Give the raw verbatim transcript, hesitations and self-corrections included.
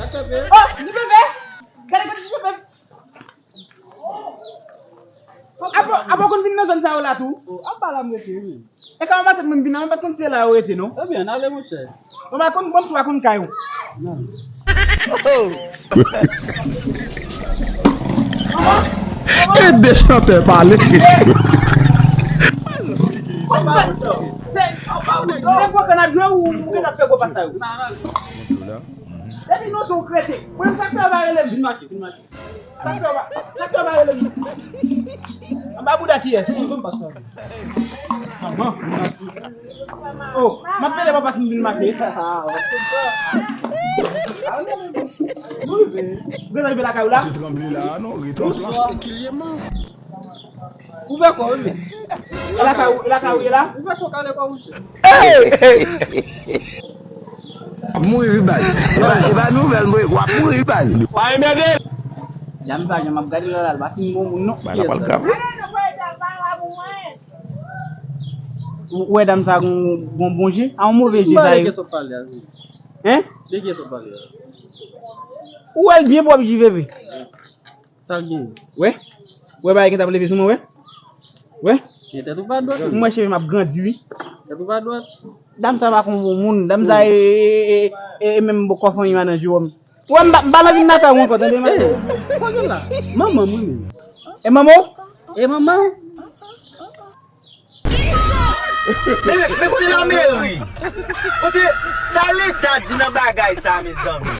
Oh, Di Pepe! Gade kote Di Pepe! Apa, apa konn vin nan zòn sa yo la tou? Oh, apa la m rete, wi. E ka yon maten moun vin nan, mwen pa t konn si se la yo rete, non. Ebyen, n ale, monchè. Mwen pa konn, mwen pa konn kay ou. N ale. E de chantè pale. Se, se gwo kanap jwe ou, ou kanap fè gwo pasay ou. Depi nou tou krete. Mwen sa fè va rele m. Vin make, vin make. Sa fè va, sa fè va rele m. Anba bouda kiyès? Manman. Oh, m ap pede papa si m vin make. Ou gentan rive lakay ou la? Mesye Tranble la, non, ret an plas. Ou fè kò, wi. E lakay ou, e lakay ou ye la? Ou fè kò kale kò, monchè. Ap mouri wi baz. E pa, e pa nouvèl, mwen, w ap mouri wi baz. Pa enmède l. Dam sa, jan m ap gade l la, l pa fin bon moun, non. Bagay la pral grav wi. Ou wè dam sa gon, gon bon je? A yon move je sa ye. Hein? De kiyès w ap pale a? Ou wè l byen pwòp, J V P. Sa l gen? Wè? Wè bagay ki t ap leve sou mwen, wè? Wè? Men tèt ou pa dwat. M wè cheve m ap grandi, wi. Tèt ou pa dwat. Dam sa pa kon bon moun. Dam sa e, e, e, e, e menm bò kò fanmi m nan Jewòm. Wè, m pa, m pa nan vin lakay ou ankò, tande, man. Fò gen la. Manman m, wi, men. E manman w? E manman w? Men, men, men kote lameri? Kote, sa leta di nan bagay sa, mezanmi?